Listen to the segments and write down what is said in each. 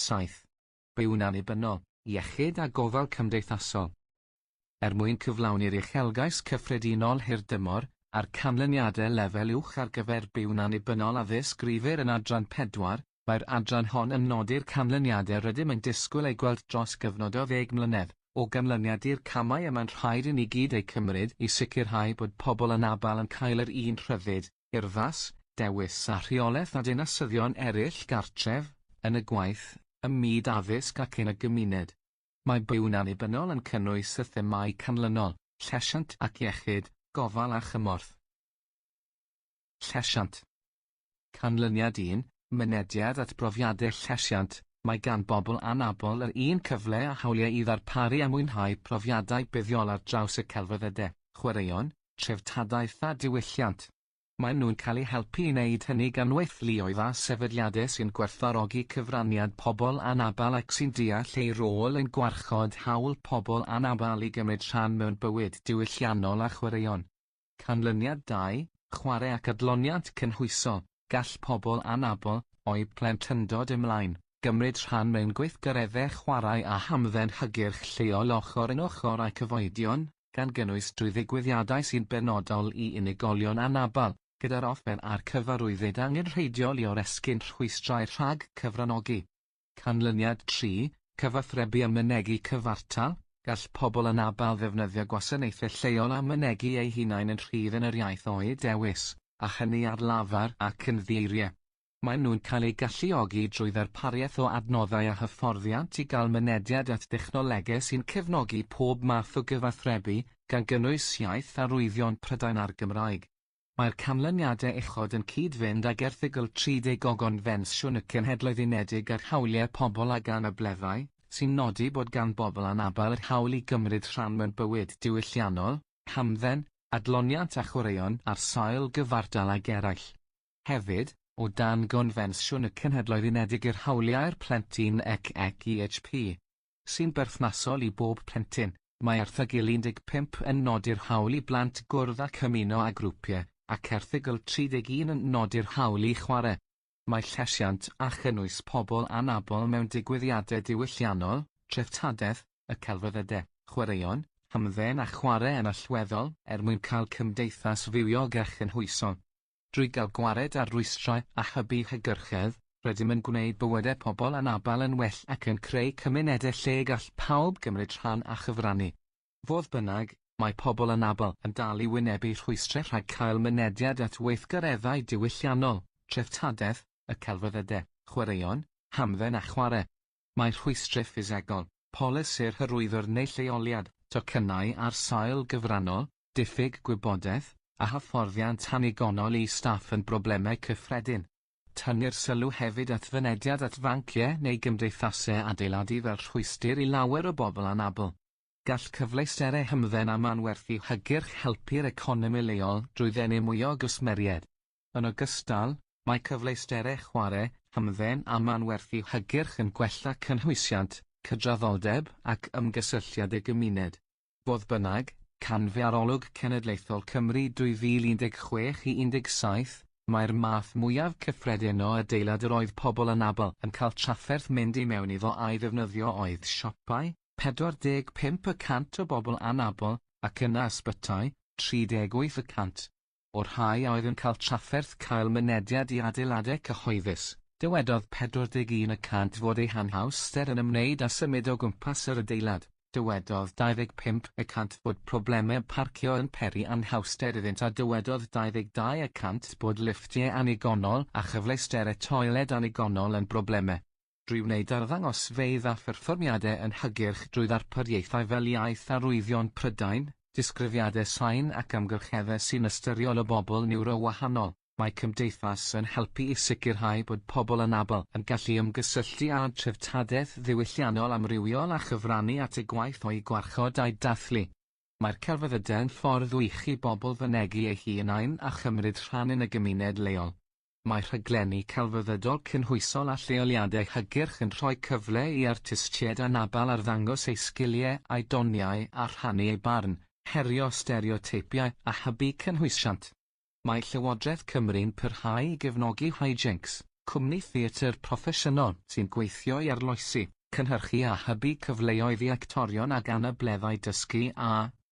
7. Byw'n annibynnol, iechyd a gofal cymdeithasol. Er mwyn cyflawni'r uchelgais cyffredinol hirdymor, a'r canlyniadau lefel uwch ar gyfer byw'n annibynnol a ddisgrifir yn adran 4, mae'r adran hon yn nodi'r canlyniadau rydym yn disgwyl eu gweld dros gyfnod o ddeg mlynedd, o ganlyniad i'r camau y mae'n rhaid i ni gyd eu cymryd i sicrhau bod pobl anabl yn cael yr un rhyddid, urddas, dewis a rheolaeth â dinasyddion eraill gartref, yn y gwaith, ym myd addysg ac yn y gymuned. Mae byw'n annibynnol yn cynnwys y themâu canlynol, llesiant ac iechyd, gofal a chymorth. Llesiant. Canlyniad 1, Mynediad at brofiadau llesiant, mae gan bobl anabl yr un cyfle a hawliau i ddarparu a mwynhau profiadau buddiol ar draws y celfyddydau, chwaraeon, treftadaeth a diwylliant. Maen nhw'n cael eu helpu i wneud hynny gan weithluoedd a sefydliadau sy'n gwerthfawrogi cyfraniad pobl anabl ac sy'n deall eu rôl yn gwarchod hawl pobl anabl i gymryd rhan mewn bywyd diwylliannol a chwaraeon. Canlyniad 2, Chwarae ac adloniant cynhwysol, Gall pobl anabl, o'u plentyndod ymlaen, gymryd rhan mewn gweithgareddau chwarae a hamdden hygyrch lleol ochr yn ochr â'u cyfoedion, gan gynnwys drwy ddigwyddiadau sy'n benodol i unigolion anabl, gyda'r offer a'r cyfarwyddyd angenrheidiol i oresgyn rhwystrau rhag cyfranogi. Canlyniad 3, Cyfathrebu a mynegi cyfartal, gall pobl anabl ddefnyddio gwasanaethau lleol a mynegi eu hunain yn rhydd yn yr iaith o'u dewis, a hynny ar lafar ac yn ddieiriau. Maen nhw'n cael eu galluogi drwy ddarpariaeth o adnoddau a hyfforddiant i gael mynediad at dechnolegau sy'n cefnogi pob math o gyfathrebu, gan gynnwys iaith arwyddion Prydain a'r Gymraeg. Mae'r canlyniadau uchod yn cyd-fynd ag Erthygl 30 o Gonfensiwn y Cenhedloedd Unedig ar Hawliau Pobl ag Anableddau, sy'n nodi bod gan bobl anabl yr hawl i gymryd rhan mewn bywyd diwylliannol, hamdden, adloniant a chwaraeon ar sail gyfartal ag eraill. Hefyd, o dan Gonfensiwn y Cenhedloedd Unedig yr Hawliau'r Plentyn ec ECHP, sy'n berthnasol i bob plentyn, mae Erthygl 15 yn nodi'r hawl i blant gwrdd ac ymuno â grwpiau, ac Erthygl 31 yn nodi'r hawl i chwarae. Mae llesiant a chynnwys pobl anabl mewn digwyddiadau diwylliannol, treftadaeth, y celfyddydau, chwaraeon, hamdden a chwarae yn allweddol er mwyn cael cymdeithas fywiog a chynhwysol. Drwy gael gwared ar rwystrau a hybu hygyrchedd, rydym yn gwneud bywydau pobl anabl yn well ac yn creu cymunedau lle gall pawb gymryd rhan a chyfrannu. Fodd bynnag, mae pobl anabl yn dal i wynebu rhwystrau rhag cael mynediad at weithgareddau diwylliannol, treftadaeth, y celfyddydau, chwaraeon, hamdden a chwarae. Mae rhwystrau ffisegol, polisi'r hyrwyddwr neu lleoliad, tocynnau ar sail gyfrannol, diffyg gwybodaeth, a hyfforddiant annigonol i staff yn broblemau cyffredin. Tynnir sylw hefyd at fynediad at fanciau neu gymdeithasau adeiladu fel rhwystr i lawer o bobl anabl. Gall cyfleusterau hamdden a manwerthu hygyrch helpu'r economi leol drwy ddenu mwy o gwsmeriaid. Yn ogystal, mae cyfleusterau chwarae, hamdden a manwerthu hygyrch yn gwella cynhwysiant, cydraddoldeb ac ymgysylltiad y gymuned. Fodd bynnag, canfu Arolwg Cenedlaethol Cymru 2016 i 17, mai'r math mwyaf cyffredin o adeilad yr oedd pobl anabl yn cael trafferth mynd i mewn iddo a'i ddefnyddio oedd siopau, 45 y cant o bobl anabl, ac yna ysbytai, 38 y cant. O'r rhai a oedd yn cael trafferth cael mynediad i adeiladau cyhoeddus, dywedodd 41 y cant fod eu hanhawster yn ymwneud â symud o gwmpas yr adeilad. Dywedodd 25 y cant fod problemau parcio yn peri anhawster iddynt a dywedodd 22 y cant bod lifftiau annigonol a chyfleusterau toiled annigonol yn broblemau. Drwy wneud arddangosfeydd a pherfformiadau yn hygyrch drwy ddarpariaethau fel Iaith Arwyddion Prydain, disgrifiadau sain ac amgylcheddau sy'n ystyriol o bobl niwrowahanol, mae cymdeithas yn helpu i sicrhau bod pobl anabl yn gallu ymgysylltu â treftadaeth ddiwylliannol amrywiol a chyfrannu at y gwaith o'i gwarchod a'i dathlu. Mae'r celfyddydau yn ffordd wych i bobl fynegi eu hunain a chymryd rhan yn y gymuned leol. Mae rhaglenni celfyddydol cynhwysol a lleoliadau hygyrch yn rhoi cyfle i artistiaid anabl arddangos eu sgiliau a'u doniau a rhannu eu barn, herio stereoteipiau a hybu cynhwysiant. Mae Llywodraeth Cymru'n parhau i gefnogi Hijinx, cwmni theatr proffesiynol sy'n gweithio i arloesi, cynhyrchu a hybu cyfleoedd i actorion ag anableddau dysgu a,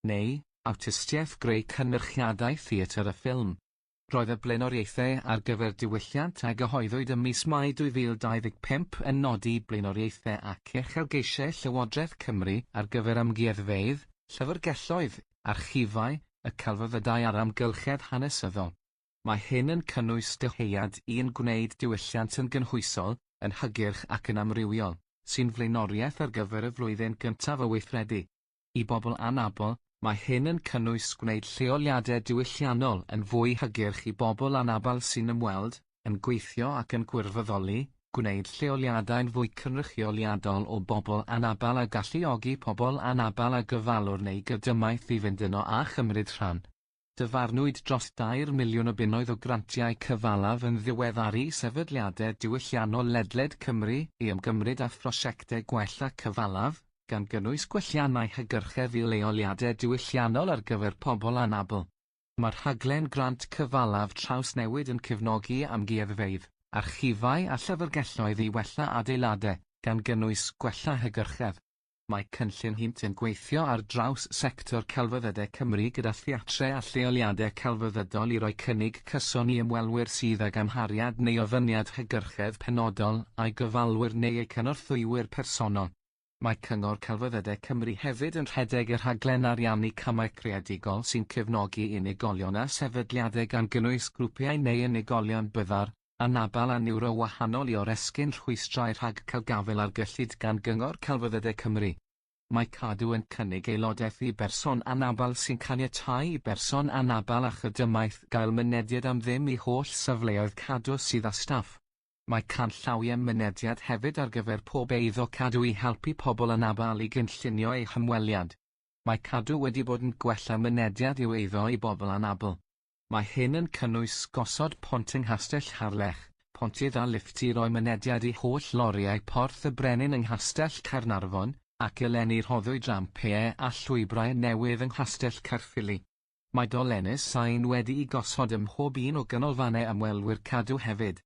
neu, awtistiaeth greu cynyrchiadau theatr a ffilm. Roedd y blaenoriaethau ar gyfer diwylliant a gyhoeddwyd ym mis Mai 2025 yn nodi blaenoriaethau ac uchelgeisiau Llywodraeth Cymru ar gyfer amgueddfeydd, llyfrgelloedd, archifau, y celfyddydau a'r amgylchedd hanesyddol. Mae hyn yn cynnwys dyhead i'n gwneud diwylliant yn gynhwysol, yn hygyrch ac yn amrywiol, sy'n flaenoriaeth ar gyfer y flwyddyn gyntaf o weithredu. I bobl anabl, mae hyn yn cynnwys gwneud lleoliadau diwylliannol yn fwy hygyrch i bobl anabl sy'n ymweld, yn gweithio ac yn gwirfoddoli, gwneud lleoliadau'n fwy cynrychioliadol o bobl anabl a galluogi pobl anabl a gofalwr neu gydymaith i fynd yno a chymryd rhan. Dyfarnwyd dros dair miliwn o bunnoedd o grantiau cyfalaf yn ddiweddar i sefydliadau diwylliannol ledled Cymru i ymgymryd â phrosiectau gwella cyfalaf, gan gynnwys gwelliannau hygyrchedd i leoliadau diwylliannol ar gyfer pobl anabl. Mae'r rhaglen grant cyfalaf trawsnewid yn cefnogi amgueddfeydd, archifau a llyfrgelloedd i wella adeiladau, gan gynnwys gwella hygyrchedd. Mae cynllun Hynt yn gweithio ar draws sector celfyddydau Cymru gyda theatrau a lleoliadau celfyddydol i roi cynnig cyson i ymwelwyr sydd ag amhariad neu ofyniad hygyrchedd penodol a'u gofalwyr neu eu cynorthwywyr personol. Mae Cyngor Celfyddydau Cymru hefyd yn rhedeg y rhaglen ariannu Camau Creadigol sy'n cefnogi unigolion a sefydliadau gan gynnwys grwpiau neu unigolion byddar, anabl a niwrowahanol i oresgyn rhwystrau rhag cael gafael ar gyllid gan Gyngor Celfyddydau Cymru. Mae Cadw yn cynnig aelodaeth i berson anabl sy'n caniatáu i berson anabl a chydymaith gael mynediad am ddim i holl safleoedd Cadw sydd â staff. Mae canllawiau mynediad hefyd ar gyfer pob eiddo Cadw i helpu pobl anabl i gynllunio eu hymweliad. Mae Cadw wedi bod yn gwella mynediad i'w eiddo i bobl anabl. Mae hyn yn cynnwys gosod pont yng Nghastell Harlech, pontydd a lifft i roi mynediad i holl loriau Porth y Brenin yng Nghastell Caernarfon, ac eleni rhoddwyd rampiau a llwybrau newydd yng Nghastell Caerffili. Mae dolenni sain wedi'u gosod ym mhob un o ganolfannau ymwelwyr Cadw hefyd.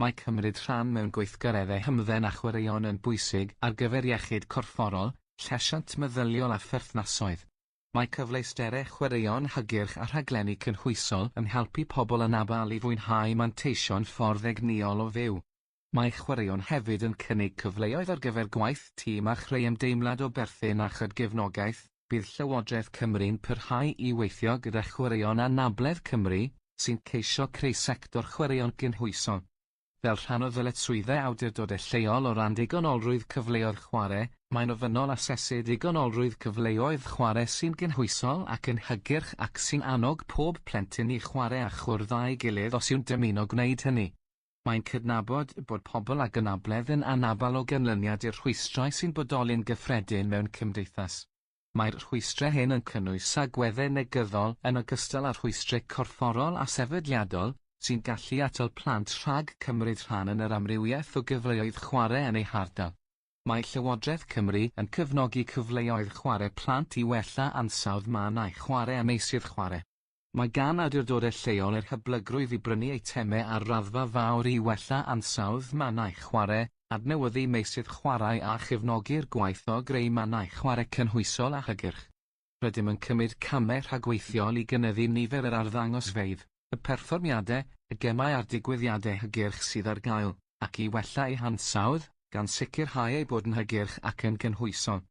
Mae cymryd rhan mewn gweithgareddau hamdden a chwaraeon yn bwysig ar gyfer iechyd corfforol, llesiant meddyliol a pherthnasoedd. Mae cyfleusterau chwaraeon hygyrch a rhaglenni cynhwysol yn helpu pobl anabl i fwynhau manteision ffordd egnïol o fyw. Mae chwaraeon hefyd yn cynnig cyfleoedd ar gyfer gwaith tîm a chreu ymdeimlad o berthyn a chydgefnogaeth. Bydd Llywodraeth Cymru'n parhau i weithio gyda Chwaraeon Anabledd Cymru, sy'n ceisio creu sector chwaraeon gynhwysol. Fel rhan o ddyletswyddau awdurdodau lleol o ran digonolrwydd cyfleoedd chwarae, mae'n ofynnol asesu digonolrwydd cyfleoedd chwarae sy'n gynhwysol ac yn hygyrch ac sy'n annog pob plentyn i chwarae a chwrdd â'i gilydd os yw'n dymuno gwneud hynny. Mae'n cydnabod bod pobl ag anabledd yn anabl o ganlyniad i'r rhwystrau sy'n bodoli'n gyffredin mewn cymdeithas. Mae'r rhwystrau hyn yn cynnwys agweddau negyddol yn ogystal â rhwystrau corfforol a sefydliadol, sy'n gallu atal plant rhag cymryd rhan yn yr amrywiaeth o gyfleoedd chwarae yn eu hardal. Mae Llywodraeth Cymru yn cefnogi cyfleoedd chwarae plant i wella ansawdd mannau chwarae a meysydd chwarae. Mae gan awdurdodau lleol yr hyblygrwydd i brynu eitemau ar raddfa fawr i wella ansawdd mannau chwarae, adnewyddu meysydd chwarae a chefnogi'r gwaith o greu mannau chwarae cynhwysol a hygyrch. Rydym yn cymryd camau rhagweithiol i gynyddu nifer yr arddangosfeydd, y perfformiadau, y gemau a'r digwyddiadau hygyrch sydd ar gael, ac i wella eu hansawdd, gan sicrhau eu bod yn hygyrch ac yn gynhwysol.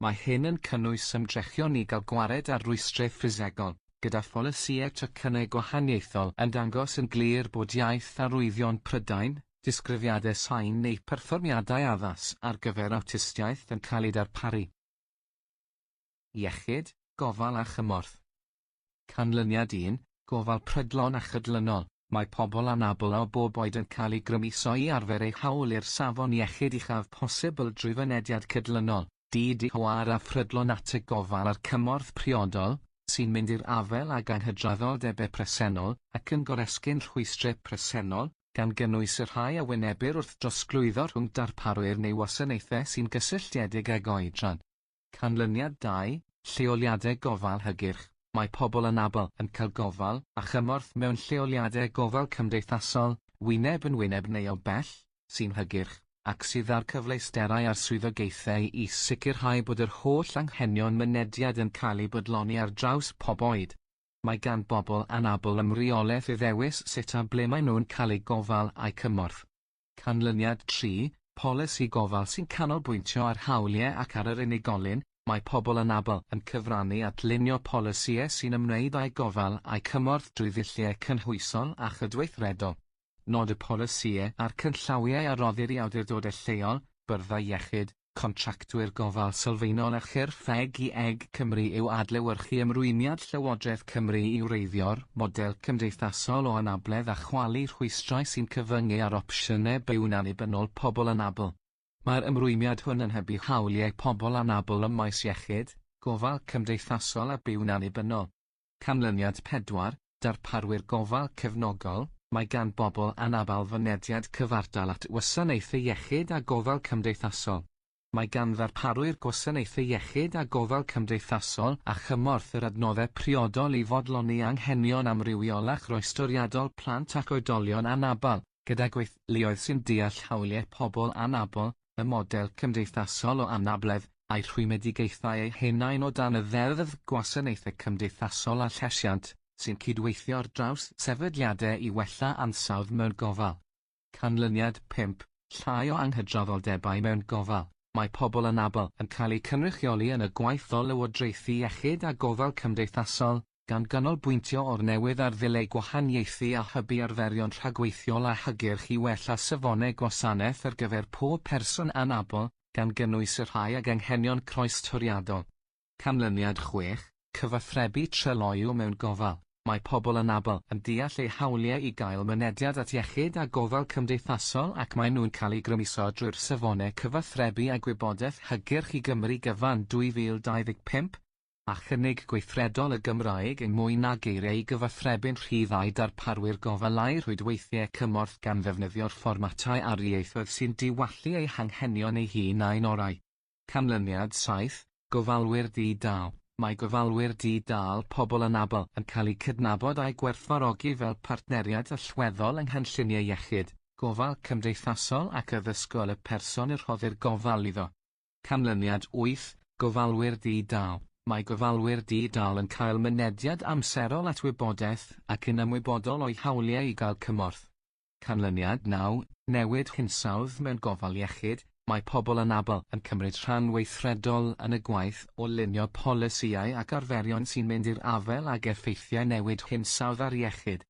Mae hyn yn cynnwys ymdrechion i gael gwared ar rwystrau ffisegol, gyda pholisïau tocynnau gwahaniaethol yn dangos yn glir bod iaith arwyddion Prydain, disgrifiadau sain neu perfformiadau addas ar gyfer awtistiaeth yn cael eu darparu. Iechyd, gofal a chymorth. Canlyniad 1, Gofal prydlon a chydlynol. Mae pobl anabl o bob oed yn cael eu grymuso i arfer eu hawl i'r safon iechyd uchaf posibl drwy fynediad cydlynol, di-dor a phrydlon at y gofal a'r cymorth priodol, sy'n mynd i'r afael ag anghydraddoldebau presennol ac yn goresgyn rhwystrau presennol, gan gynnwys y rhai a wynebir wrth drosglwyddo rhwng darparwyr neu wasanaethau sy'n gysylltiedig ag oedran. Canlyniad 2, Lleoliadau gofal hygyrch. Mae pobl anabl yn cael gofal a chymorth mewn lleoliadau gofal cymdeithasol, wyneb yn wyneb neu o bell, sy'n hygyrch, ac sydd â'r cyfleusterau a'r swyddogaethau i sicrhau bod yr holl anghenion mynediad yn cael eu bodloni ar draws pob oed. Mae gan bobl anabl ymreolaeth i ddewis sut a ble maen nhw'n cael eu gofal a'u cymorth. Canlyniad 3, Polisi gofal sy'n canolbwyntio ar hawliau ac ar yr unigolyn, Mae pobl anabl yn cyfrannu at lunio polisïau sy'n ymwneud â'u gofal a'u cymorth drwy ddulliau cynhwysol a chydweithredol. Nod y polisïau a'r canllawiau a roddir i awdurdodau lleol, byrddau iechyd, contractwyr gofal sylfaenol a chyrff Eg i Eg Cymru yw adlewyrchu ymrwymiad Llywodraeth Cymru i wreiddio'r model cymdeithasol o anabledd a chwalu rhwystrau sy'n cyfyngu ar opsiynau byw'n annibynnol pobl anabl. Mae'r ymrwymiad hwn yn hybu hawliau pobl anabl ym maes iechyd, gofal cymdeithasol a byw'n annibynnol. Canlyniad 4, Darparwyr gofal cefnogol, Mae gan bobl anabl fynediad cyfartal at wasanaethau iechyd a gofal cymdeithasol. Mae gan ddarparwyr gwasanaethau iechyd a gofal cymdeithasol a chymorth yr adnoddau priodol i fodloni anghenion amrywiol a chroestoriadol plant ac oedolion anabl, gyda gweithluoedd sy'n deall hawliau pobl anabl, y model cymdeithasol o anabledd, a'u rhwymedigaethau eu hunain o dan y Ddeddf Gwasanaethau Cymdeithasol a Llesiant, sy'n cydweithio ar draws sefydliadau i wella ansawdd mewn gofal. Canlyniad 5, Llai o anghydraddoldebau mewn gofal, Mae pobl anabl yn cael eu cynrychioli yn y gwaith o lywodraethu iechyd a gofal cymdeithasol, gan ganolbwyntio o'r newydd ar ddileu gwahaniaethu a hybu arferion rhagweithiol a hygyrch i wella safonau gwasanaeth ar gyfer pob person anabl, gan gynnwys y rhai ag anghenion croestoriadol. Canlyniad 6, Cyfathrebu tryloyw mewn gofal, Mae pobl anabl yn deall eu hawliau i gael mynediad at iechyd a gofal cymdeithasol ac maen nhw'n cael eu grymuso drwy'r Safonau Cyfathrebu a Gwybodaeth Hygyrch i Gymru Gyfan 2025, a chynnig gweithredol y Gymraeg yng mwy na geiriau i gyfathrebu'n rhydd â'i darparwyr gofal a'i rhwydweithiau cymorth gan ddefnyddio'r fformatau a'r ieithoedd sy'n diwallu eu hanghenion eu hunain orau. Canlyniad 7, Gofalwyr di-dâl Mae gofalwyr di-dâl pobl anabl yn cael eu cydnabod a'u gwerthfawrogi fel partneriaid allweddol yng nghynlluniau iechyd, gofal cymdeithasol ac addysgol y person y rhoddir gofal iddo. Canlyniad 8, Gofalwyr di-dâl Mae gofalwyr di-dâl yn cael mynediad amserol at wybodaeth ac yn ymwybodol o'u hawliau i gael cymorth. Canlyniad 9, Newid hinsawdd mewn gofal iechyd Mae pobl anabl yn cymryd rhan weithredol yn y gwaith o lunio polisïau ac arferion sy'n mynd i'r afael ag effeithiau newid hinsawdd ar iechyd.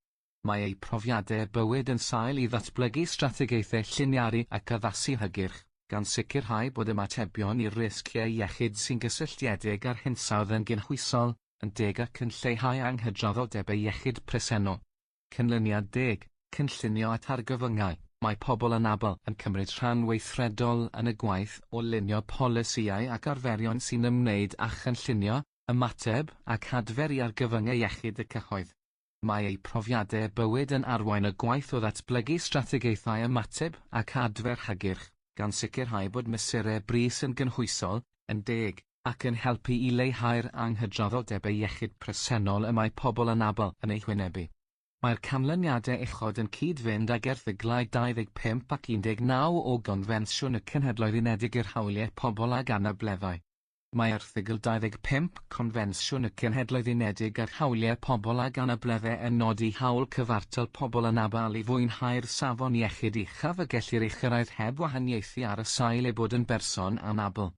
Mae eu profiadau bywyd yn sail i ddatblygu strategaethau lliniaru ac addasu hygyrch, gan sicrhau bod ymatebion i'r risgiau iechyd sy'n gysylltiedig â'r hinsawdd yn gynhwysol, yn deg ac yn lleihau anghydraddoldebau iechyd presennol. Canlyniad deg, Cynllunio at argyfyngau, Mae pobl anabl yn cymryd rhan weithredol yn y gwaith o lunio polisïau ac arferion sy'n ymwneud â chynllunio, ymateb ac adfer i argyfyngau iechyd y cyhoedd. Mae eu profiadau bywyd yn arwain y gwaith o ddatblygu strategaethau ymateb ac adfer hygyrch, gan sicrhau bod mesurau brys yn gynhwysol, yn deg, ac yn helpu i leihau'r anghydraddoldebau iechyd presennol y mae pobl anabl yn eu hwynebu. Mae'r canlyniadau uchod yn cyd-fynd ag erthyglau 25 ac 19 o Gonfensiwn y Cenhedloedd Unedig ar Hawliau Pobl ag Anableddau. Mae Erthygl 25 Confensiwn y Cenhedloedd Unedig ar Hawliau Pobl ag Anableddau yn nodi hawl cyfartal pobl anabl i fwynhau'r safon iechyd uchaf y gellir ei chyrraedd heb wahaniaethu ar y sail eu bod yn berson anabl.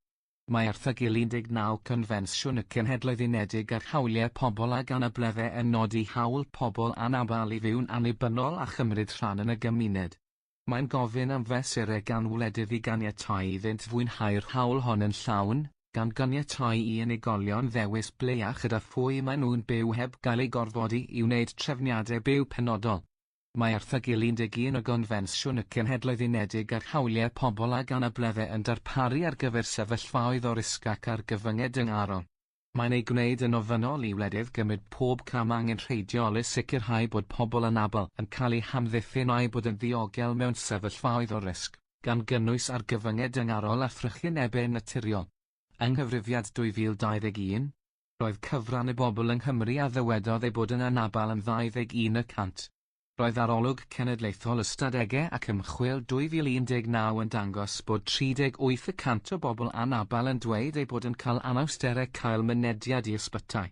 Mae Erthygl 19 Confensiwn y Cenhedloedd Unedig ar Hawliau Pobl ag Anableddau yn nodi hawl pobl anabl i fyw'n annibynnol a chymryd rhan yn y gymuned. Mae'n gofyn am fesurau gan wledydd i ganiatáu iddynt fwynhau'r hawl hon yn llawn, gan ganiatáu i unigolion ddewis ble a chyda phwy maen nhw'n byw heb gael eu gorfodi i wneud trefniadau byw penodol. Mae Erthygl 11 o Gonfensiwn y Cenhedloedd Unedig ar Hawliau Pobl ag Anableddau yn darparu ar gyfer sefyllfaoedd o risg ac argyfyngau dyngarol. Mae'n ei gwneud yn ofynnol i wledydd gymryd pob cam angenrheidiol i sicrhau bod pobl anabl yn cael eu hamddiffyn a'u bod yn ddiogel mewn sefyllfaoedd o risg, gan gynnwys argyfyngau dyngarol a thrychinebau naturiol. Yng Nghyfrifiad 2021, roedd cyfran y bobl yng Nghymru a ddywedodd eu bod yn anabl yn 21 y cant. Roedd Arolwg Cenedlaethol Ystadegau ac Ymchwil 2019 yn dangos bod 38 y cant o bobl anabl yn dweud eu bod yn cael anawsterau cael mynediad i ysbytai.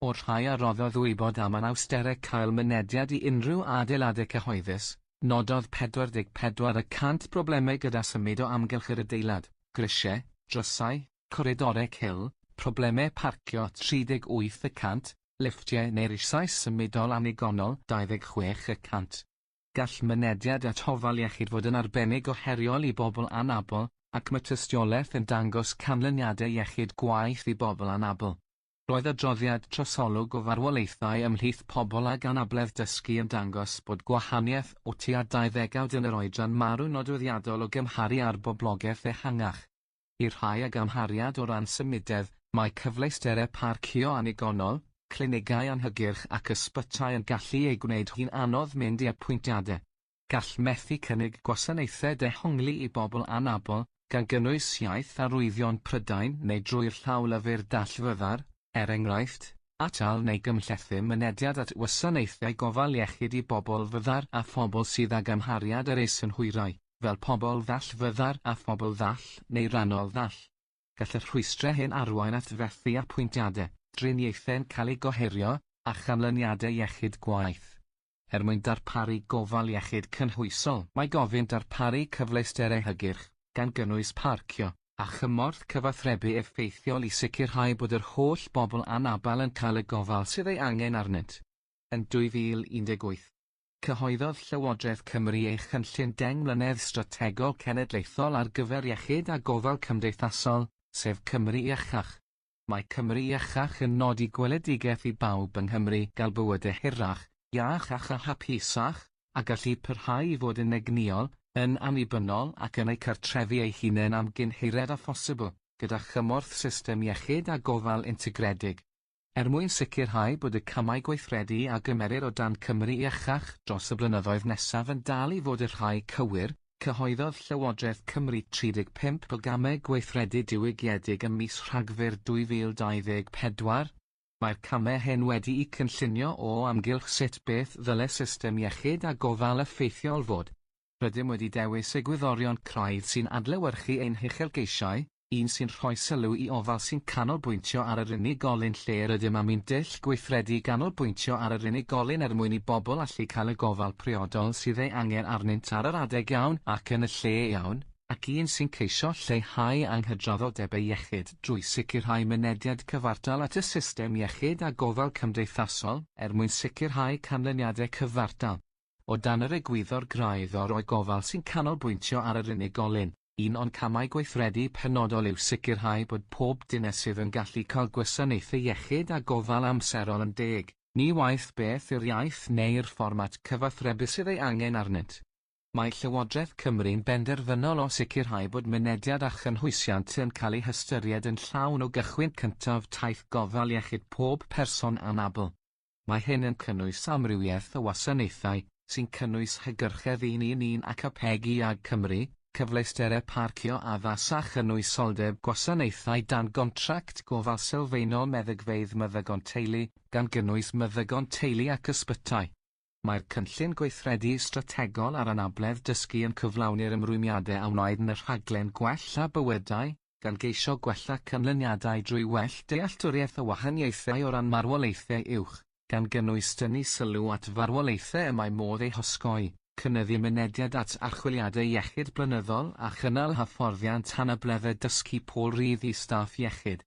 O'r rhai a roddodd wybod am anawsterau cael mynediad i unrhyw adeiladau cyhoeddus, nododd 44 y cant broblemau gyda symud o amgylch yr adeilad, grisiau, drysau, coridorau cul, problemau parcio 38 y cant, lifftiau neu risiau symudol annigonol 26 y cant. Gall mynediad at ofal iechyd fod yn arbennig o heriol i bobl anabl, ac mae tystiolaeth yn dangos canlyniadau iechyd gwaeth i bobl anabl. Roedd adroddiad trosolwg o farwolaethau ymhlith pobl ag anabledd dysgu yn dangos bod gwahaniaeth o tua 20 yn yr oedran marw nodweddiadol o gymharu â'r boblogaeth ehangach. I'r rhai ag amhariad o ran symudedd, mae cyfleusterau parcio annigonol, clinigau anhygyrch ac ysbytai yn gallu ei gwneud hi'n anodd mynd i apwyntiadau. Gall methu cynnig gwasanaethau dehongli i bobl anabl, gan gynnwys Iaith Arwyddion Prydain neu drwy'r llawlyfr dall-fyddar, er enghraifft, atal neu gymhlethu mynediad at wasanaethau gofal iechyd i bobl fyddar a phobl sydd ag amhariad ar eu synhwyrau. Fel pobl ddall fyddar a phobl ddall neu rannol ddall. Gall y rhwystrau hyn arwain at fethu apwyntiadau, triniaethau'n cael eu gohirio, a chanlyniadau iechyd gwaeth. Er mwyn darparu gofal iechyd cynhwysol, mae gofyn darparu cyfleusterau hygyrch, gan gynnwys parcio, a chymorth cyfathrebu effeithiol i sicrhau bod yr holl bobl anabl yn cael y gofal sydd ei angen arnynt. Yn 2018, Cyhoeddodd Llywodraeth Cymru ei chynllun deng mlynedd strategol cenedlaethol ar gyfer iechyd a gofal cymdeithasol, sef Cymru Iachach. Mae Cymru Iachach yn nodi gweledigaeth i bawb yng Nghymru gael bywydau hirach, iachach a hapusach, a gallu parhau i fod yn egnïol, yn annibynnol ac yn eu cartrefi eu hunain am gyn hired â phosibl, gyda chymorth system iechyd a gofal integredig. Er mwyn sicrhau bod y camau gweithredu a gymerir o dan Cymru Iachach dros y blynyddoedd nesaf yn dal i fod y rhai cywir, cyhoeddodd Llywodraeth Cymru 35 o gamau gweithredu diwygiedig ym mis Rhagfyr 2024. Mae'r camau hyn wedi'u cynllunio o amgylch sut beth ddyle system iechyd a gofal effeithiol fod. Rydym wedi dewis egwyddorion craidd sy'n adlewyrchu ein huchelgeisiau, un sy'n rhoi sylw i ofal sy'n canolbwyntio ar yr unigolyn lle rydym am i'n dull gweithredu ganolbwyntio ar yr unigolyn er mwyn i bobl allu cael y gofal priodol sydd ei angen arnynt ar yr adeg iawn ac yn y lle iawn, ac un sy'n ceisio lleihau anghydraddoldebau iechyd drwy sicrhau mynediad cyfartal at y system iechyd a gofal cymdeithasol er mwyn sicrhau canlyniadau cyfartal. O dan yr egwyddor graidd o roi gofal sy'n canolbwyntio ar yr unigolyn, Un o'n camau gweithredu penodol yw sicrhau bod pob dinesydd yn gallu cael gwasanaethau iechyd a gofal amserol yn deg, ni waeth beth yw'r iaith neu'r fformat cyfathrebu sydd ei angen arnynt. Mae Llywodraeth Cymru'n benderfynol o sicrhau bod mynediad a chynhwysiant yn cael eu hystyried yn llawn o gychwyn cyntaf taith gofal iechyd pob person anabl. Mae hyn yn cynnwys amrywiaeth o wasanaethau, sy'n cynnwys hygyrchedd un i un ac APEG ag Cymru, cyfleusterau parcio addas a chynwysoldeb gwasanaethau dan gontract gofal sylfaenol meddygfeydd meddygon teulu, gan gynnwys meddygon teulu ac ysbytai. Mae'r Cynllun Gweithredu Strategol ar Anabledd Dysgu yn cyflawni'r ymrwymiadau a wnaed yn y rhaglen Gwella Bywydau, gan geisio gwella canlyniadau drwy well dealltwriaeth o wahaniaethau o ran marwolaethau uwch, gan gynnwys tynnu sylw at farwolaethau y mae modd eu hosgoi, cynyddu mynediad at archwiliadau iechyd blynyddol a chynnal hyfforddiant anableddau dysgu pôl rhydd i staff iechyd.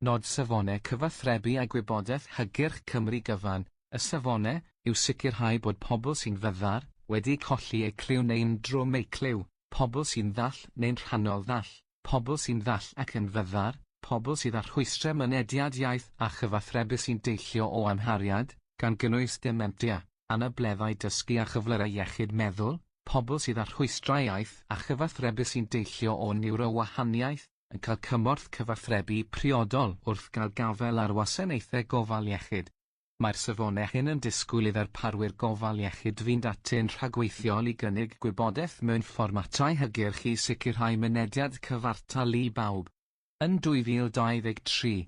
Nod Safonau Cyfathrebu a Gwybodaeth Hygyrch Cymru Gyfan, y Safonau, yw sicrhau bod pobl sy'n fyddar, wedi colli eu clyw neu'n drwm eu clyw, pobl sy'n ddall neu'n rhannol ddall, pobl sy'n ddall ac yn fyddar, pobl sydd â rhwystrau mynediad iaith a chyfathrebu sy'n deillio o amhariad, gan gynnwys dementia, anableddau dysgu a chyflyrau iechyd meddwl, pobl sydd â rhwystrau iaith a chyfathrebu sy'n deillio o niwrowahaniaeth, yn cael cymorth cyfathrebu priodol wrth gael gafael ar wasanaethau gofal iechyd. Mae'r safonau hyn yn disgwyl i ddarparwyr gofal iechyd fynd ati'n rhagweithiol i gynnig gwybodaeth mewn fformatau hygyrch i sicrhau mynediad cyfartal i bawb. Yn 2023,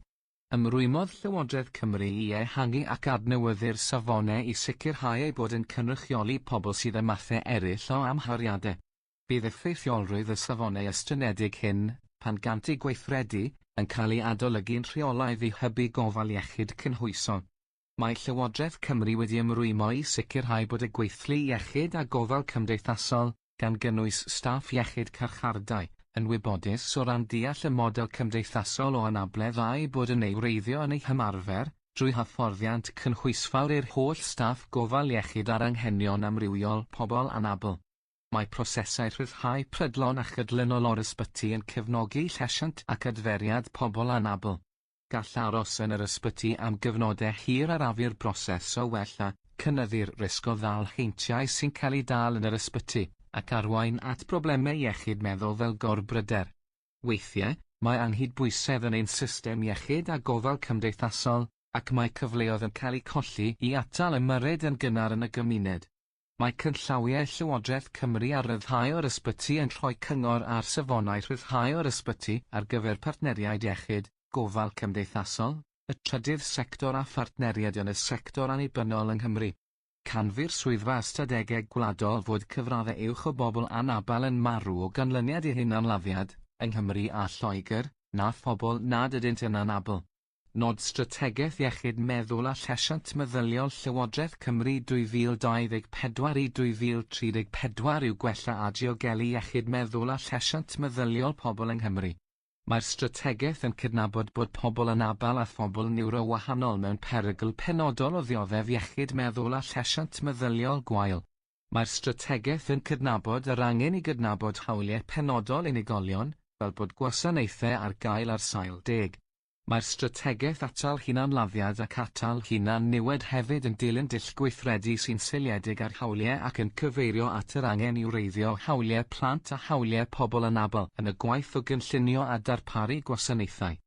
Ymrwymodd Llywodraeth Cymru i ehangu ac adnewyddu'r safonau i sicrhau eu bod yn cynrychioli pobl sydd â mathau eraill o amhariadau. Bydd effeithiolrwydd y safonau estynedig hyn, pan gant eu gweithredu, yn cael ei adolygu'n rheolaidd i hybu gofal iechyd cynhwysol. Mae Llywodraeth Cymru wedi ymrwymo i sicrhau bod y gweithlu iechyd a gofal cymdeithasol, gan gynnwys staff iechyd carchardai, yn wybodus o ran deall y model cymdeithasol o anabledd a'u bod yn ei wreiddio yn eu hymarfer, drwy hyfforddiant cynhwysfawr i'r holl staff gofal iechyd ar anghenion amrywiol pobl anabl. Mae prosesau rhyddhau prydlon a chydlynol o'r ysbyty yn cefnogi llesiant ac adferiad pobl anabl. Gall aros yn yr ysbyty am gyfnodau hir arafu'r broses o wella, cynyddu'r risg o ddal heintiau sy'n cael eu dal yn yr ysbyty, ac arwain at broblemau iechyd meddwl fel gorbryder. Weithiau, mae anghydbwysedd yn ein system iechyd a gofal cymdeithasol, ac mae cyfleoedd yn cael eu colli i atal ymyrryd yn gynnar yn y gymuned. Mae canllawiau Llywodraeth Cymru ar ryddhau o'r ysbyty yn rhoi cyngor ar safonau rhyddhau o'r ysbyty ar gyfer partneriaid iechyd, gofal cymdeithasol, y trydydd sector a phartneriaid yn y sector annibynnol yng Nghymru. Canfu'r Swyddfa Ystadegau Gwladol fod cyfraddau uwch o bobl anabl yn marw o ganlyniad i hunanladdiad, yng Nghymru a Lloegr, na phobl nad ydynt yn anabl. Nod Strategaeth Iechyd Meddwl a Llesiant Meddyliol Llywodraeth Cymru 2024 i 2034 yw gwella a diogelu iechyd meddwl a llesiant meddyliol pobl yng Nghymru. Mae'r strategaeth yn cydnabod bod pobl anabl a phobl niwrowahanol mewn perygl penodol o ddioddef iechyd meddwl a llesiant meddyliol gwael. Mae'r strategaeth yn cydnabod yr angen i gydnabod hawliau penodol unigolion, fel bod gwasanaethau ar gael ar sail deg. Mae'r strategaeth atal hunanladdiad ac atal hunan-niwed hefyd yn dilyn dull gweithredu sy'n seiliedig ar hawliau ac yn cyfeirio at yr angen i wreiddio hawliau plant a hawliau pobl anabl yn y gwaith o gynllunio a darparu gwasanaethau.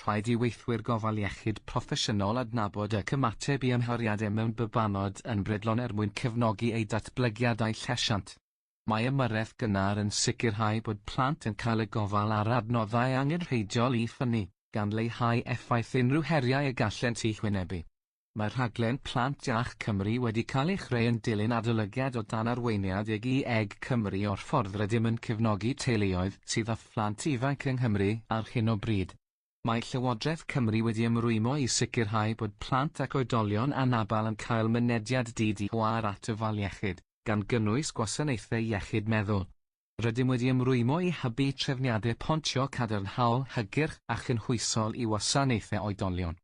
Rhaid i weithwyr gofal iechyd proffesiynol adnabod ac ymateb i ymhariadau mewn babanod yn brydlon er mwyn cefnogi eu datblygiad a'u llesiant. Mae ymyrraeth gynnar yn sicrhau bod plant yn cael y gofal a'r adnoddau angenrheidiol i ffynnu, gan leihau effaith unrhyw heriau y gallent eu hwynebu. Mae rhaglen Plant Iach Cymru wedi cael ei chreu yn dilyn adolygiad o dan arweiniad UGEG Cymru o'r ffordd rydym yn cefnogi teuluoedd sydd â phlant ifanc yng Nghymru ar hyn o bryd. Mae Llywodraeth Cymru wedi ymrwymo i sicrhau bod plant ac oedolion anabl yn cael mynediad di-dor at ofal iechyd, gan gynnwys gwasanaethau iechyd meddwl. Rydym wedi ymrwymo i hybu trefniadau pontio cadarnhaol, hygyrch a chynhwysol i wasanaethau oedolion.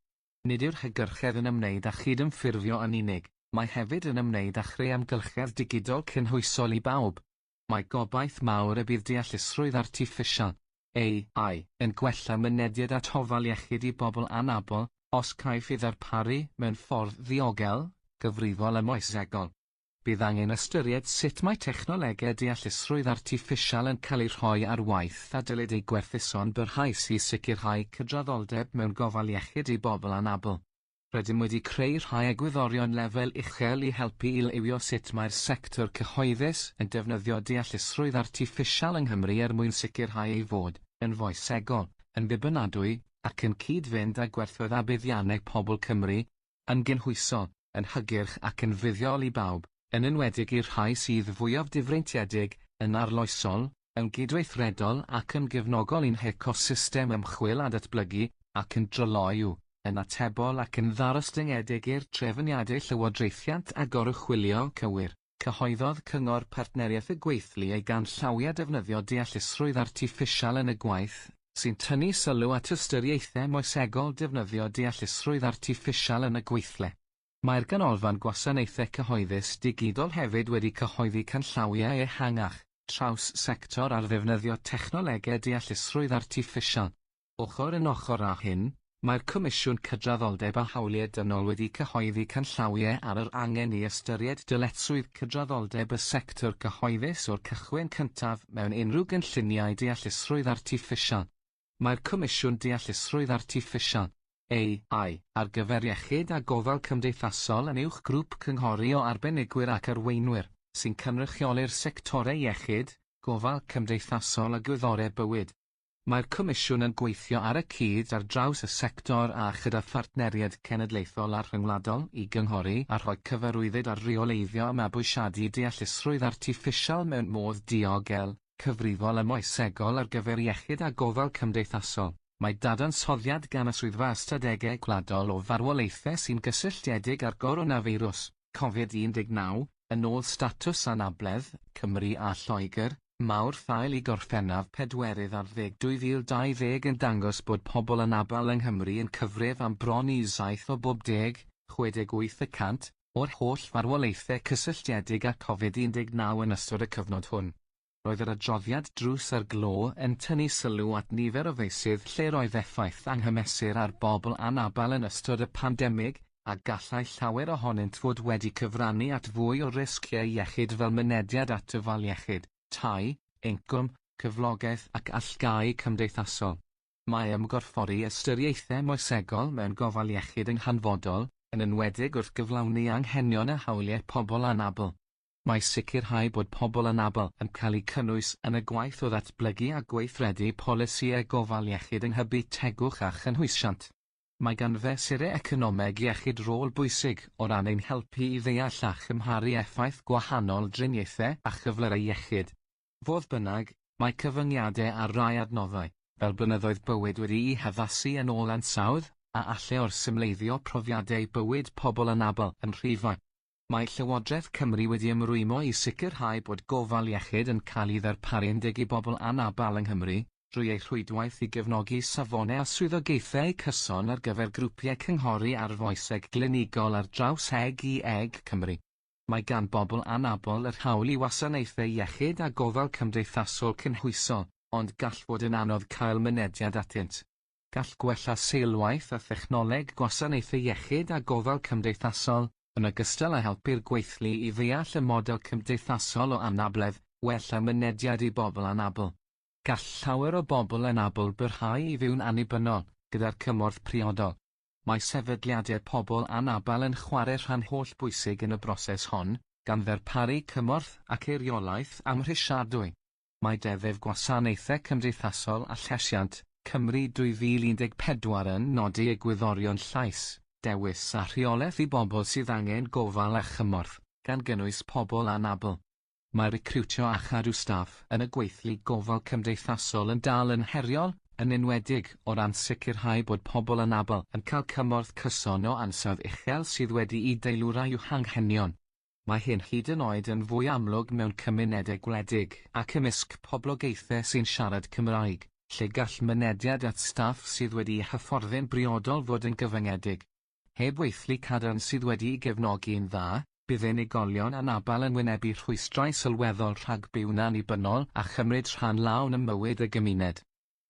Nid yw'r hygyrchedd yn ymwneud â chydymffurfio yn unig, mae hefyd yn ymwneud â chreu amgylchedd digidol cynhwysol i bawb. Mae gobaith mawr y bydd deallusrwydd artiffisial, AI, yn gwella mynediad at ofal iechyd i bobl anabl, os caiff ei ddarparu mewn ffordd ddiogel, gyfrifol a moesegol. Bydd angen ystyried sut mae technolegau deallusrwydd artiffisial yn cael eu rhoi ar waith a dylid eu gwerthuso'n barhaus i sicrhau cydraddoldeb mewn gofal iechyd i bobl anabl. Rydym wedi creu rhai egwyddorion lefel uchel i helpu i lywio sut mae'r sector cyhoeddus yn defnyddio deallusrwydd artiffisial yng Nghymru er mwyn sicrhau ei fod yn foesegol, yn ddibynadwy, ac yn cyd-fynd â gwerthoedd a buddiannau pobl Cymru, yn gynhwysol, yn hygyrch ac yn fuddiol i bawb, yn enwedig i'r rhai sydd fwyaf difreintiedig, yn arloesol, yn gydweithredol ac yn gefnogol i'n hecosystem ymchwil a datblygu, ac yn dryloyw, yn atebol ac yn ddarostyngedig i'r trefniadau llywodraethiant a goruchwylio cywir. Cyhoeddodd Cyngor Partneriaeth y Gweithlu ei ganllawiau defnyddio deallusrwydd artiffisial yn y gwaith, sy'n tynnu sylw at ystyriaethau moesegol defnyddio deallusrwydd artiffisial yn y gweithle. Mae'r Ganolfan Gwasanaethau Cyhoeddus Digidol hefyd wedi cyhoeddi canllawiau ehangach, traws-sector ar ddefnyddio technolegau deallusrwydd artiffisial. Ochr yn ochr â hyn, mae'r Comisiwn Cydraddoldeb a Hawliau Dynol wedi cyhoeddi canllawiau ar yr angen i ystyried dyletswydd cydraddoldeb y sector cyhoeddus o'r cychwyn cyntaf mewn unrhyw gynlluniau deallusrwydd artiffisial. Mae'r Comisiwn Deallusrwydd Artiffisial, AI, ar gyfer Iechyd a Gofal Cymdeithasol yn uwch grŵp cynghori o arbenigwyr ac arweinwyr, sy'n cynrychioli'r sectorau iechyd, gofal cymdeithasol a gwyddorau bywyd. Mae'r Comisiwn yn gweithio ar y cyd ar draws y sector a chyda phartneriaid cenedlaethol a rhyngwladol i gynghori a rhoi cyfarwyddyd ar reoleiddio a mabwysiadu deallusrwydd artiffisial mewn modd diogel, cyfrifol a moesegol ar gyfer iechyd a gofal cymdeithasol. Mae dadansoddiad gan y Swyddfa Ystadegau Gwladol o farwolaethau sy'n gysylltiedig â'r goronafeirws, Covid-19, yn ôl statws anabledd, Cymru a Lloegr, Mawrth ail i Gorffennaf pedwerydd ar ddeg 2020 yn dangos bod pobl anabl yng Nghymru yn cyfrif am bron i saith o bob deg, 68 y cant, o'r holl farwolaethau cysylltiedig â Covid-19 yn ystod y cyfnod hwn. Roedd yr adroddiad Drws ar Glo yn tynnu sylw at nifer o feysydd lle roedd effaith anghymesur ar bobl anabl yn ystod y pandemig, a gallai llawer ohonynt fod wedi cyfrannu at fwy o risgiau iechyd fel mynediad at ofal iechyd, tai, incwm, cyflogaeth ac allgáu cymdeithasol. Mae ymgorffori ystyriaethau moesegol mewn gofal iechyd yn hanfodol, yn enwedig wrth gyflawni anghenion a hawliau pobl anabl. Mae sicrhau bod pobl anabl yn cael eu cynnwys yn y gwaith o ddatblygu a gweithredu polisïau gofal iechyd yn hybu tegwch a chynhwysiant. Mae gan fesurau economeg iechyd rôl bwysig o ran ein helpu i ddeall a chymharu effaith gwahanol driniaethau a chyflyrau iechyd. Fodd bynnag, mae cyfyngiadau ar rai adnoddau, fel blynyddoedd bywyd wedi'u haddasu yn ôl ansawdd, a allai orsymleiddio profiadau bywyd pobl anabl yn rhy fach. Mae Llywodraeth Cymru wedi ymrwymo i sicrhau bod gofal iechyd yn cael ei ddarparu'n deg i bobl anabl yng Nghymru, drwy ei rhwydwaith i gefnogi safonau a swyddogaethau cyson ar gyfer grwpiau cynghori ar foeseg glinigol ar draws EGEG Cymru. Mae gan bobl anabl yr hawl i wasanaethau iechyd a gofal cymdeithasol cynhwysol, ond gall fod yn anodd cael mynediad atynt. Gall gwella seilwaith a thechnoleg gwasanaethau iechyd a gofal cymdeithasol, yn ogystal â helpu'r gweithlu i ddeall y model cymdeithasol o anabledd, wella mynediad i bobl anabl. Gall llawer o bobl anabl barhau i fyw'n annibynnol, gyda'r cymorth priodol. Mae sefydliadau pobl anabl yn chwarae rhan hollbwysig yn y broses hon, gan ddarparu cymorth ac eiriolaeth amhrisiadwy. Mae Deddf Gwasanaethau Cymdeithasol a Llesiant, Cymru 2014 yn nodi egwyddorion llais, dewis a rheolaeth i bobl sydd angen gofal a chymorth, gan gynnwys pobl anabl. Mae recriwtio a chadw staff yn y gweithlu gofal cymdeithasol yn dal yn heriol, yn enwedig o ran sicrhau bod pobl anabl yn cael cymorth cyson o ansawdd uchel sydd wedi'i deilwra i'w hanghenion. Mae hyn hyd yn oed yn fwy amlwg mewn cymunedau gwledig ac ymysg poblogaethau sy'n siarad Cymraeg, lle gall mynediad at staff sydd wedi'u hyfforddi'n briodol fod yn gyfyngedig. Heb weithlu cadarn sydd wedi'i gefnogi'n dda, bydd unigolion anabl yn wynebu rhwystrau sylweddol rhag byw'n annibynnol a chymryd rhan lawn ym mywyd y gymuned.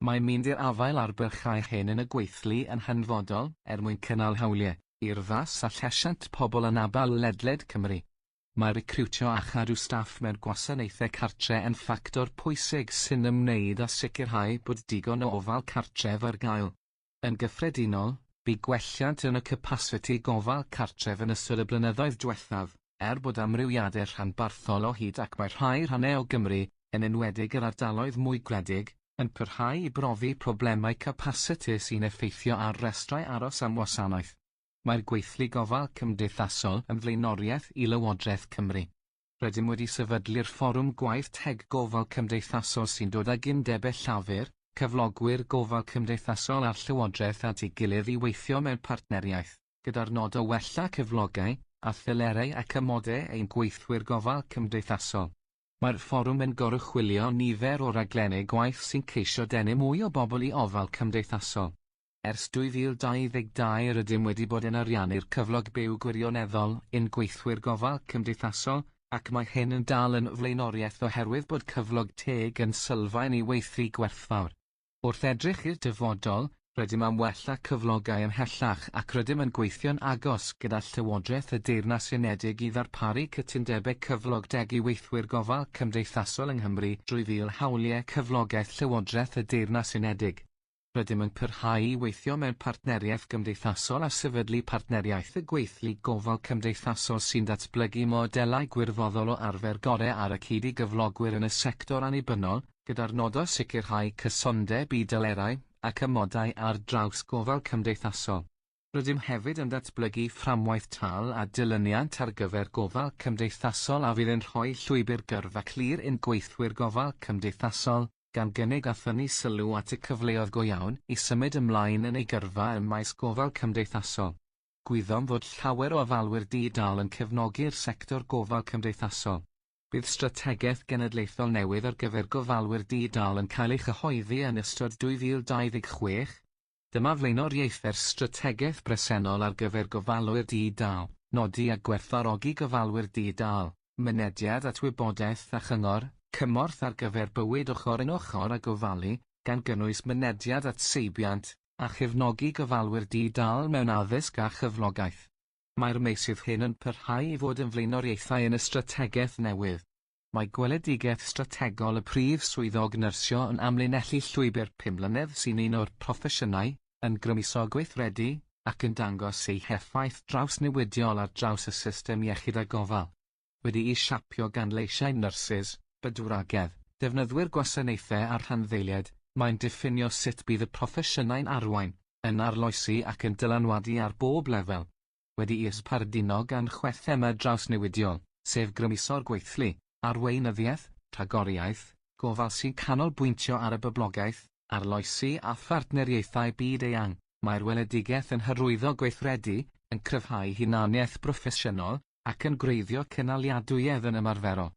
Mae mynd i'r afael â'r bylchau hyn yn y gweithlu yn hanfodol er mwyn cynnal hawliau, urddas a llesiant pobl anabl ledled Cymru. Mae recriwtio a chadw staff mewn gwasanaethau cartre yn ffactor pwysig sy'n ymwneud â sicrhau bod digon o ofal cartref ar gael. Yn gyffredinol, bu gwelliant yn y capasiti gofal cartref yn ystod y blynyddoedd diwethaf, er bod amrywiadau rhanbarthol o hyd ac mae rhai rhannau o Gymru, yn enwedig yr ardaloedd mwy gwledig, yn parhau i brofi problemau capasiti sy'n effeithio ar restrau aros am wasanaeth. Mae'r gweithlu gofal cymdeithasol yn flaenoriaeth i Lywodraeth Cymru. Rydym wedi sefydlu'r Fforwm Gwaith Teg Gofal Cymdeithasol sy'n dod ag undebau llafur, cyflogwyr gofal cymdeithasol a'r llywodraeth at ei gilydd i weithio mewn partneriaeth, gyda'r nod o wella cyflogau, a thelerau ac amodau ein gweithwyr gofal cymdeithasol. Mae'r fforwm yn goruchwylio nifer o raglenni gwaith sy'n ceisio denu mwy o bobl i ofal cymdeithasol. Ers 2022 rydym wedi bod yn ariannu'r cyflog byw gwirioneddol i'n gweithwyr gofal cymdeithasol, ac mae hyn yn dal yn flaenoriaeth oherwydd bod cyflog teg yn sylfaen i weithlu gwerthfawr. Wrth edrych i'r dyfodol, rydym am wella cyflogau ymhellach ac rydym yn gweithio'n agos gyda Llywodraeth y Deyrnas Unedig i ddarparu cytundebau cyflog deg i weithwyr gofal cymdeithasol yng Nghymru drwy Fil Hawliau Cyflogaeth Llywodraeth y Deyrnas Unedig. Rydym yn parhau i weithio mewn partneriaeth gymdeithasol a sefydlu partneriaeth y gweithlu gofal cymdeithasol sy'n datblygu modelau gwirfoddol o arfer gorau ar y cyd i gyflogwyr yn y sector annibynnol, gyda'r nod o sicrhau cysondeb i delerau ac amodau ar draws gofal cymdeithasol. Rydym hefyd yn datblygu fframwaith tâl a dilyniant ar gyfer gofal cymdeithasol a fydd yn rhoi llwybr gyrfa clir i'n gweithwyr gofal cymdeithasol, gan gynnig a thynnu sylw at y cyfleoedd go iawn i symud ymlaen yn eu gyrfa ym maes gofal cymdeithasol. Gwyddom fod llawer o ofalwyr di-dâl yn cefnogi'r sector gofal cymdeithasol. Bydd strategaeth genedlaethol newydd ar gyfer gofalwyr di-dâl yn cael ei chyhoeddi yn ystod 2026. Dyma flaenoriaethau'r strategaeth bresennol ar gyfer gofalwyr di-dâl, nodi a gwerthfawrogi gofalwyr di-dâl, mynediad at wybodaeth a chyngor, cymorth ar gyfer bywyd ochr yn ochr â gofalu, gan gynnwys mynediad at seibiant, a chefnogi gofalwyr di-dâl mewn addysg a chyflogaeth. Mae'r meysydd hyn yn parhau i fod yn flaenoriaethau yn y strategaeth newydd. Mae gweledigaeth strategol y Prif Swyddog Nyrsio yn amlinellu llwybr pum mlynedd sy'n un o'r proffesiynau, yn grymuso gweithredu, ac yn dangos ei heffaith drawsnewidiol ar draws y system iechyd a gofal. Wedi'i siapio gan leisiau nyrsys, bydwragedd, defnyddwyr gwasanaethau a rhanddeiliaid, mae'n diffinio sut bydd y proffesiynau'n arwain, yn arloesi ac yn dylanwadu ar bob lefel. Wedi'i ysbarduno gan chwe thema drawsnewidiol, sef grymuso'r gweithlu, arweinyddiaeth, rhagoriaeth, gofal sy'n canolbwyntio ar y boblogaeth, arloesi a phartneriaethau byd-eang, mae'r weledigaeth yn hyrwyddo gweithredu, yn cryfhau hunaniaeth broffesiynol, ac yn gwreiddio cynaliadwyedd yn ymarferol.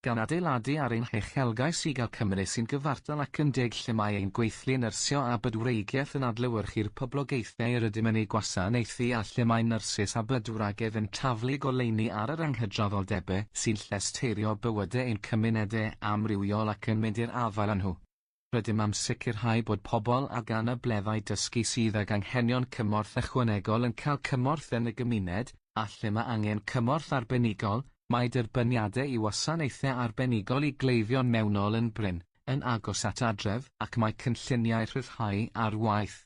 Gan adeiladu ar ein huchelgais i gael Cymru sy'n gyfartal ac yn deg lle mae ein gweithlu nyrsio a bydwreigiaeth yn adlewyrchu'r poblogaethau yr ydym yn eu gwasanaethu a lle mae nyrsys a bydwragedd yn taflu goleuni ar yr anghydraddoldebau sy'n llesteirio bywydau ein cymunedau amrywiol ac yn mynd i'r afael â nhw. Rydym am sicrhau bod pobl ag anableddau dysgu sydd ag anghenion cymorth ychwanegol yn cael cymorth yn y gymuned, a lle mae angen cymorth arbenigol, mae derbyniadau i wasanaethau arbenigol i gleifion mewnol yn brin, yn agos at adref ac mae cynlluniau rhyddhau ar waith.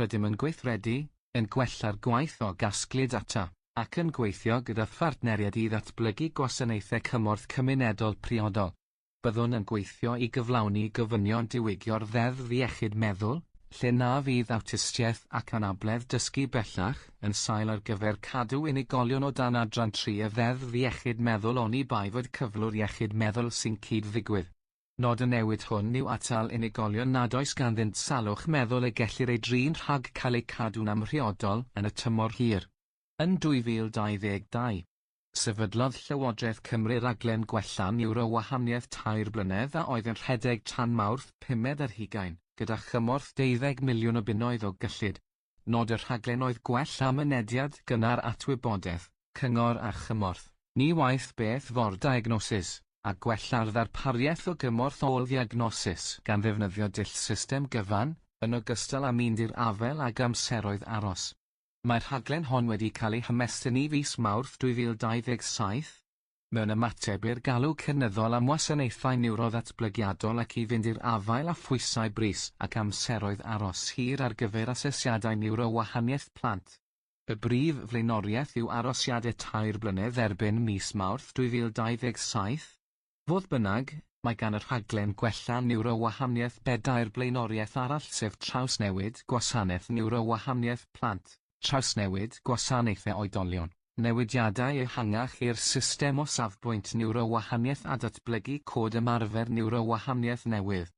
Rydym yn gweithredu, yn gwella'r gwaith o gasglu data, ac yn gweithio gyda phartneriaid i ddatblygu gwasanaethau cymorth cymunedol priodol. Byddwn yn gweithio i gyflawni gofynion diwygio'r Ddeddf Iechyd Meddwl, lle na fydd awtistiaeth ac anabledd dysgu bellach yn sail ar gyfer cadw unigolion o dan Adran 3 y Ddeddf Iechyd Meddwl oni bai fod cyflwr iechyd meddwl sy'n cyd-ddigwydd. Nod y newid hwn yw atal unigolion nad oes ganddynt salwch meddwl y gellir ei drin rhag cael eu cadw'n amhriodol yn y tymor hir. Yn 2022, Sefydlodd Llywodraeth Cymru raglen gwella niwrowahaniaeth tair blynedd a oedd yn rhedeg tan Mawrth pumed ar hugain, gyda chymorth deuddeg miliwn o bunnoedd o gyllid. Nod y rhaglen oedd gwella mynediad gynnar at wybodaeth, cyngor a chymorth, ni waeth beth fo'r diagnosis, a gwella'r ddarpariaeth o gymorth ôl-ddiagnosis gan ddefnyddio dull system gyfan, yn ogystal â mynd i'r afael ag amseroedd aros. Mae'r rhaglen hon wedi cael ei hymestyn i fis Mawrth 2027. Mewn ymateb i'r galw cynyddol am wasanaethau niwroddatblygiadol ac i fynd i'r afael â phwysau brys ac amseroedd aros hir ar gyfer asesiadau niwrowahaniaeth plant, y brif flaenoriaeth yw arosiadau tair blynedd erbyn mis Mawrth 2027. Fodd bynnag, mae gan y rhaglen gwella niwrowahaniaeth bedair blaenoriaeth arall sef trawsnewid gwasanaeth niwrowahaniaeth plant, trawsnewid gwasanaethau oedolion, newidiadau ehangach i'r system o safbwynt niwrowahaniaeth a datblygu cod ymarfer niwrowahaniaeth newydd.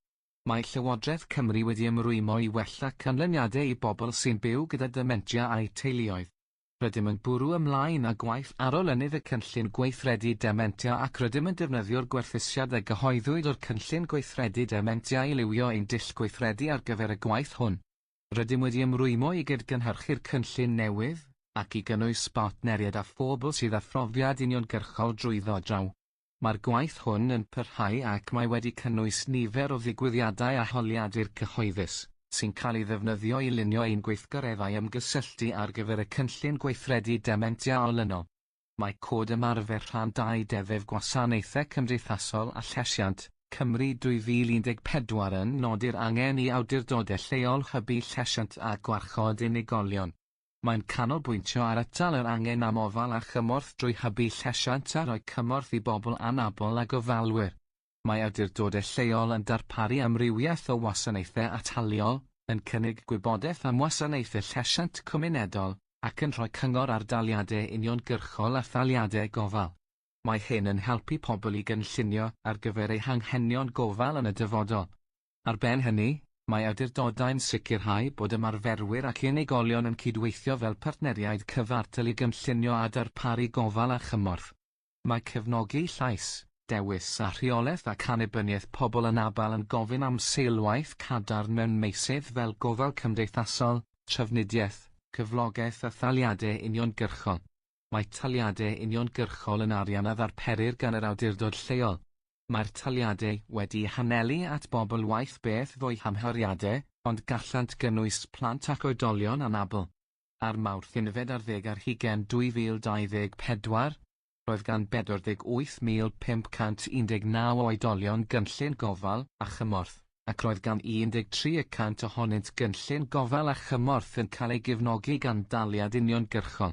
Mae Llywodraeth Cymru wedi ymrwymo i wella canlyniadau i bobl sy'n byw gyda dementia a'u teuluoedd. Rydym yn bwrw ymlaen â gwaith arolynydd y Cynllun Gweithredu Dementia ac rydym yn defnyddio'r gwerthusiad a gyhoeddwyd o'r Cynllun Gweithredu Dementia i liwio ein dull gweithredu ar gyfer y gwaith hwn. Rydym wedi ymrwymo i gydgynhyrchu'r cynllun newydd, ac i gynnwys bartneriaid a phobl sydd â phrofiad uniongyrchol drwyddo draw. Mae'r gwaith hwn yn parhau ac mae wedi cynnwys nifer o ddigwyddiadau a holiadur cyhoeddus, sy'n cael ei ddefnyddio i lunio ein gweithgareddau ymgysylltu ar gyfer y Cynllun Gweithredu Dementia olynol. Mae Cod Ymarfer Rhan 2 Deddf Gwasanaethau Cymdeithasol a Llesiant, Cymru 2014 yn nodi'r angen i awdurdodau lleol hybu llesiant a gwarchod unigolion. Mae'n canolbwyntio ar atal yr angen am ofal a chymorth drwy hybu llesiant a rhoi cymorth i bobl anabl a gofalwyr. Mae awdurdodau lleol yn darparu amrywiaeth o wasanaethau ataliol, yn cynnig gwybodaeth am wasanaethau llesiant cymunedol, ac yn rhoi cyngor ar daliadau uniongyrchol a thaliadau gofal. Mae hyn yn helpu pobl i gynllunio ar gyfer eu hanghenion gofal yn y dyfodol. Ar ben hynny, mae awdurdodau'n sicrhau bod ymarferwyr ac unigolion yn cydweithio fel partneriaid cyfartal i gynllunio a darparu gofal a chymorth. Mae cefnogi llais, dewis a rheolaeth ac annibyniaeth pobl anabl yn gofyn am seilwaith cadarn mewn meysydd fel gofal cymdeithasol, trafnidiaeth, cyflogaeth a thaliadau uniongyrchol. Mae taliadau uniongyrchol yn arian a ddarperir gan yr awdurdod lleol. Mae'r taliadau wedi'u hanelu at bobl waeth beth fo'u hamhariadau, ond gallant gynnwys plant ac oedolion anabl. Ar Mawrth 21 2024, roedd gan 48,519 o oedolion gynllun gofal a chymorth, ac roedd gan 13 y cant ohonynt gynllun gofal a chymorth yn cael ei gefnogi gan daliad uniongyrchol.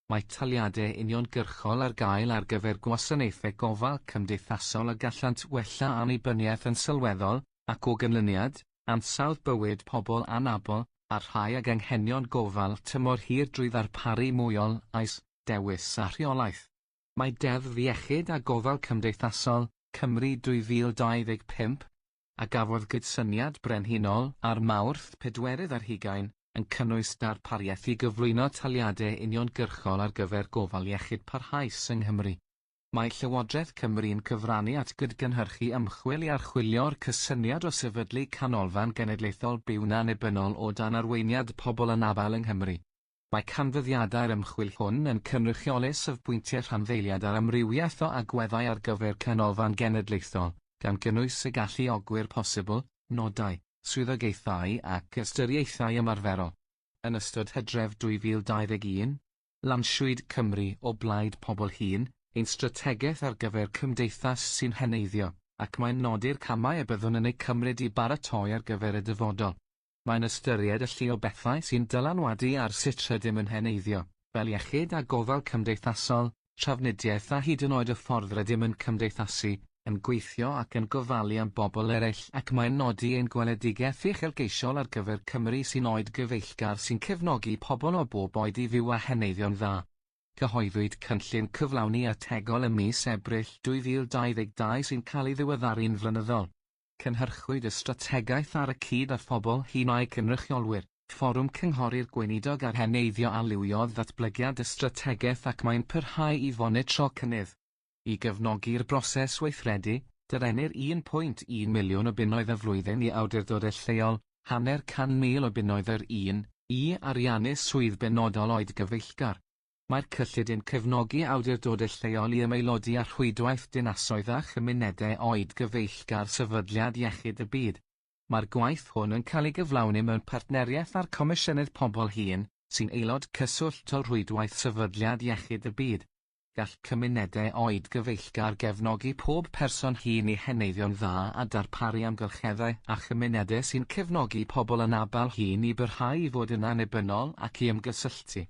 Mae taliadau uniongyrchol ar gael ar gyfer gwasanaethau gofal cymdeithasol a gallant wella annibyniaeth yn sylweddol, ac o ganlyniad, ansawdd bywyd pobl anabl, a'r rhai ag anghenion gofal tymor hir drwy ddarparu mwy o lais, dewis a rheolaeth. Mae Deddf Iechyd a Gofal Cymdeithasol, Cymru 2025, a gafodd gydsyniad brenhinol ar Mawrth 24, yn cynnwys darpariaeth i gyflwyno taliadau uniongyrchol ar gyfer gofal iechyd parhaus yng Nghymru. Mae Llywodraeth Cymru'n cyfrannu at gydgynhyrchu ymchwil i archwilio'r cysyniad o sefydlu canolfan genedlaethol byw'n annibynnol o dan arweiniad pobl anabl yng Nghymru. Mae canfyddiadau'r ymchwil hwn yn cynrychioli safbwyntiau rhanddeiliaid ar amrywiaeth o agweddau ar gyfer canolfan genedlaethol, gan gynnwys y galluogwyr posibl, nodau, swyddogaethau ac ystyriaethau ymarferol. Yn ystod Hydref 2021, lansiwyd Cymru o Blaid Pobl Hŷn, ein strategaeth ar gyfer cymdeithas sy'n heneiddio, ac mae'n nodi'r camau y byddwn yn eu cymryd i baratoi ar gyfer y dyfodol. Mae'n ystyried y llu o bethau sy'n dylanwadu ar sut rydym yn heneiddio, fel iechyd a gofal cymdeithasol, trafnidiaeth a hyd yn oed y ffordd rydym yn cymdeithasu, yn gweithio ac yn gofalu am bobl eraill ac mae'n nodi ein gweledigaeth uchelgeisiol ar gyfer Cymru sy'n oed gyfeillgar sy'n cefnogi pobl o bob oed i fyw a heneiddio'n dda. Cyhoeddwyd cynllun cyflawni ategol ym mis Ebrill 2022 sy'n cael ei ddiweddaru'n flynyddol. Cynhyrchwyd y strategaeth ar y cyd â phobl hŷn a'u cynrychiolwyr, Fforwm Cynghori'r Gweinidog ar Heneiddio a lywiodd ddatblygiad y strategaeth ac mae'n parhau i fonitro cynnydd. I gefnogi'r broses weithredu, dyrennir 1.1 miliwn o bunnoedd y flwyddyn i awdurdodau lleol, hanner 100,000 o bunnoedd yr un, i ariannu swydd benodol oed-gyfeillgar. Mae'r cyllid yn cefnogi awdurdodau lleol i ymaelodi â rhwydwaith dinasoedd a chymunedau oed-gyfeillgar Sefydliad Iechyd y Byd. Mae'r gwaith hwn yn cael ei gyflawni mewn partneriaeth â'r Comisiynydd Pobl Hŷn, sy'n aelod cyswllt o rhwydwaith Sefydliad Iechyd y Byd. Gall cymunedau oed-gyfeillgar gefnogi pob person hŷn i heneiddio'n dda a darparu amgylcheddau a chymunedau sy'n cefnogi pobl anabl hŷn i barhau i fod yn annibynnol ac i ymgysylltu.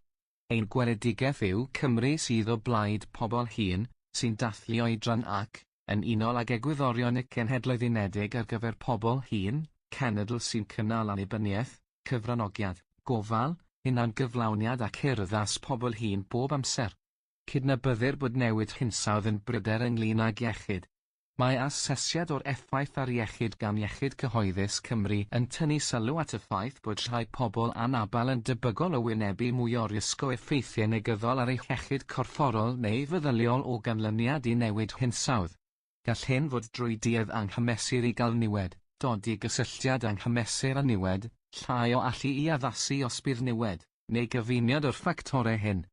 Ein gweledigaeth yw Cymru sydd o blaid pobl hŷn, sy'n dathlu oedran ac, yn unol ag egwyddorion y Cenhedloedd Unedig ar gyfer pobl hŷn, cenedl sy'n cynnal annibyniaeth, cyfranogiad, gofal, hunangyflawniad ac urddas pobl hŷn bob amser. Cydnabyddir bod newid hinsawdd yn bryder ynglŷn ag iechyd. Mae asesiad o'r effaith ar iechyd gan Iechyd Cyhoeddus Cymru yn tynnu sylw at y ffaith bod rhai pobl anabl yn debygol o wynebu mwy o risg o effeithiau negyddol ar eu hiechyd corfforol neu feddyliol o ganlyniad i newid hinsawdd. Gall hyn fod drwy duedd anghymesur i gael niwed, dod i gysylltiad anghymesur â niwed, llai o allu i addasu os bydd niwed, neu gyfuniad o'r ffactorau hyn.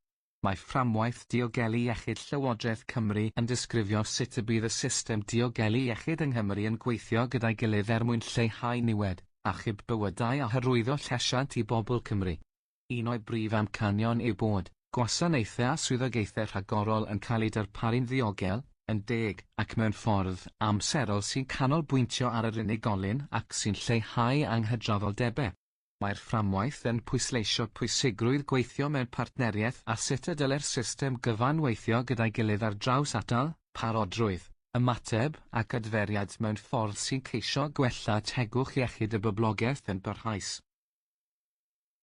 Mae Fframwaith Diogelu Iechyd Llywodraeth Cymru yn disgrifio sut y bydd y system diogelu iechyd yng Nghymru yn gweithio gyda'i gilydd er mwyn lleihau niwed, achub bywydau a hyrwyddo llesiant i bobl Cymru. Un o'i brif amcanion yw bod gwasanaethau a swyddogaethau rhagorol yn cael eu darparu'n ddiogel, yn deg, ac mewn ffordd amserol sy'n canolbwyntio ar yr unigolyn ac sy'n lleihau anghydraddoldebau. Mae'r fframwaith yn pwysleisio pwysigrwydd gweithio mewn partneriaeth a sut y dylai'r system gyfan weithio gyda'i gilydd ar draws atal, parodrwydd, ymateb ac adferiad mewn ffordd sy'n ceisio gwella tegwch iechyd y boblogaeth yn barhaus.